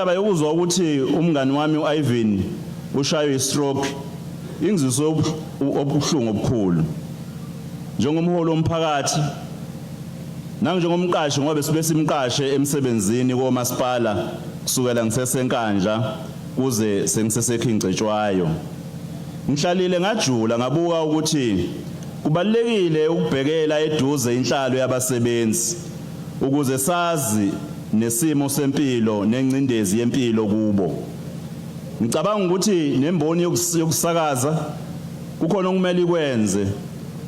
Indaba yokuzwa ukuthi umngani wami u-Ivan ushaywe i-stroke ingizwise ubuhlungu obukhulu. Njengomholi womphakathi nanjengomqashi ngoba sibe simqashe emsebenzini komasipala kusukela ngiseseNkandla kuze sengiseseKing Cetshwayo. Ngihlalile ngajula ngabuka ukuthi kubalulekile ukubhekela eduze inhlalo yabasebenzi ukuze sazi nesimo sempilo nengcindezi yempilo kubo. Ngicabanga ukuthi nemboni yokusakaza kukhona okumele ikwenze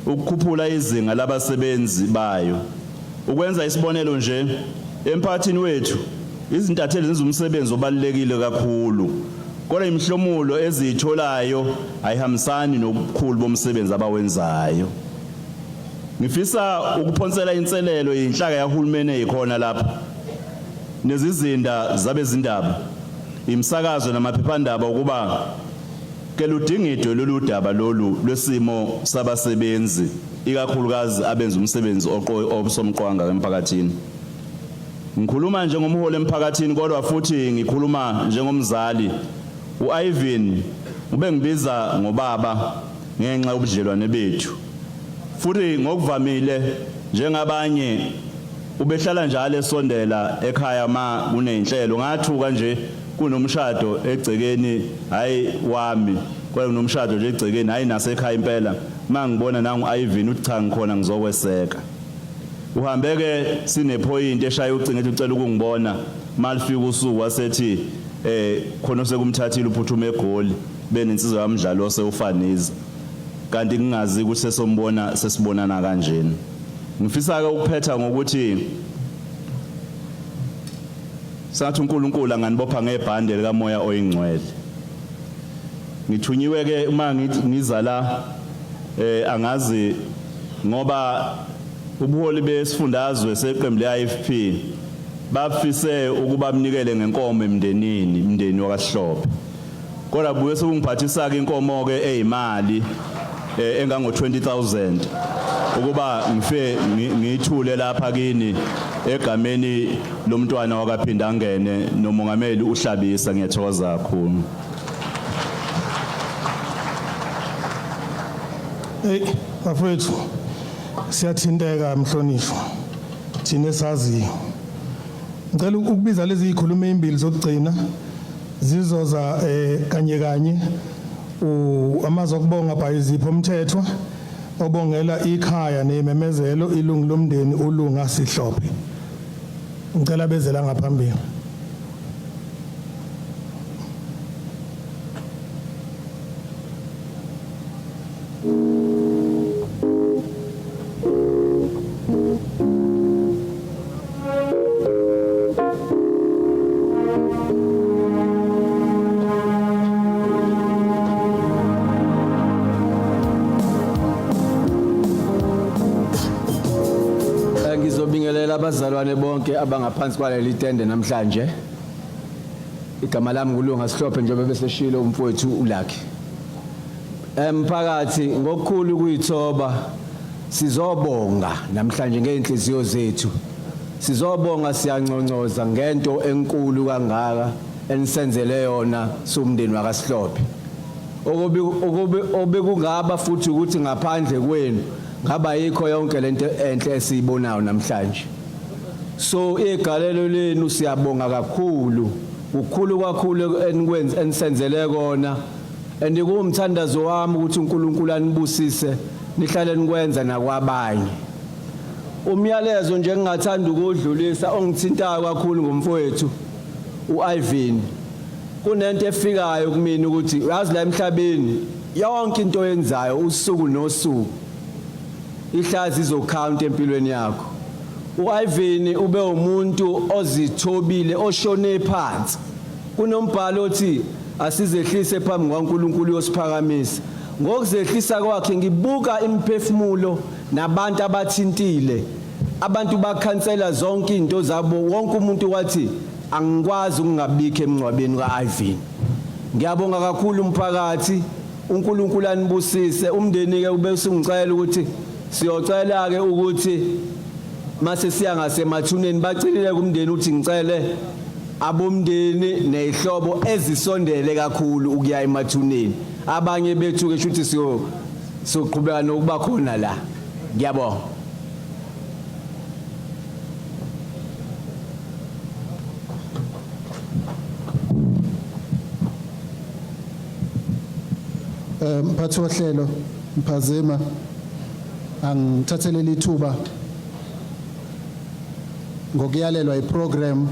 ukukhuphula izinga labasebenzi bayo. Ukwenza isibonelo nje, emphakathini wethu izintatheli zenza umsebenzi obalulekile kakhulu, kodwa imihlomulo eziyitholayo ayihambisani nobukhulu bomsebenzi abawenzayo. Ngifisa ukuphonsela inselelo inhlaka yahulumeni eyikhona lapha nezizinda zabezindaba, imisakazo namaphephandaba ukuba keludingidwe lolu daba lolu lwesimo sabasebenzi ikakhulukazi abenza umsebenzi osomqwanga emphakathini. Ngikhuluma njengomholi emphakathini kodwa futhi ngikhuluma njengomzali. U-Ivan ubengibiza ngobaba ngenxa yobudlelwane bethu. Futhi ngokuvamile njengabanye ubehlala njalo esondela ekhaya ma kuney'nhlelo. Ngathuka nje kunomshado egcekeni hhayi wami kodwa kunomshado nje egcekeni hhayi nasekhaya impela. Ma ngibona nangu Ivan uthi cha ngikhona ngizokweseka. Uhambe ke sinephoyinti eshaya ucingo ethi ucela ukungibona malifika usuku wasethi eh khona osekumthathile uphuthuma eGoli benensizwa yamdlalo osewufaniza kanti ngingazi ukuthi sesombona sesibonana kanjena. Ngifisa ke ukuphetha ngokuthi sathi uNkulunkulu anganibopha ngebhande likaMoya oyiNgcwele. Ngithunyiwe ke uma ngiza la eh angazi ngoba ubuholi besifundazwe seqembu le-IFP bafise ukuba mnikele ngenkomo emndenini, umndeni wakaHlophe. Kodwa buye sekungiphathisa ke inkomo ke eyimali engango 20000 ukuba ngife ngiyithule lapha kini egameni lomntwana wakaPhindangene nomongameli uHlabisa. Ngiyathokoza kakhulu. Hey bafowethu, siyathinteka mhlonishwa, thina esaziyo. Ngicela ukubiza lezi zikhuluma ezimbili zokugcina zizoza kanye kanye. Amazwi okubonga by Zipho Mthethwa obongela ikhaya nememezelo ilungu lomndeni uLunga Sihlophe. Ngicela beze la ngaphambili. Ngizobingelela abazalwane bonke abangaphansi kwaleli tende namhlanje. Igama lami nguLunga Sihlophe njengoba beseshilo umfowethu uLucky. Emphakathi ngokukhulu ukuyithoba sizobonga namhlanje ngeenhliziyo zethu. Sizobonga siyanconcoza ngento enkulu kangaka enisenzele yona siwumndeni wakaSihlophe. Okubi okubi obekungaba futhi ukuthi ngaphandle kwenu ngaba yikho yonke lento enhle esiyibonayo namhlanje. So igalelo lenu siyabonga kakhulu. Kukhulu kakhulu enikwenza enisenzele kona. And kuwumthandazo wami ukuthi uNkulunkulu anibusise nihlale nikwenza nakwabanye. Umyalezo nje engingathanda ukuwudlulisa ongithintayo kakhulu ngomfowethu uIvan. Kunento efikayo kumina ukuthi uyazi la emhlabeni yonke into oyenzayo usuku nosuku ihlazi izocount empilweni yakho. UIvan ube umuntu ozithobile oshone phansi. Kunombhalo othi asizehlise phambi kwaNkulunkulu uyosiphakamisa. Ngokuzehlisa kwakhe ngibuka imiphefumulo nabantu abathintile. Abantu bakhansela zonke izinto zabo, wonke umuntu wathi angikwazi ukungabikho emngcwabeni ka-Ivan. Ngiyabonga kakhulu umphakathi, uNkulunkulu anibusise. Umndeni-ke ube usungicela ukuthi siyocela-ke ukuthi mase siya ngasemathuneni, bacelile kumndeni ukuthi ngicele Abomndeni nezihlobo ezisondele kakhulu ukuya emathuneni. Abanye bethu ke shuthi siyo soqhubeka nokuba khona la. Ngiyabonga. Mphathi wohlelo Mphazima, angithathele lithuba ngokuyalelwa iprogram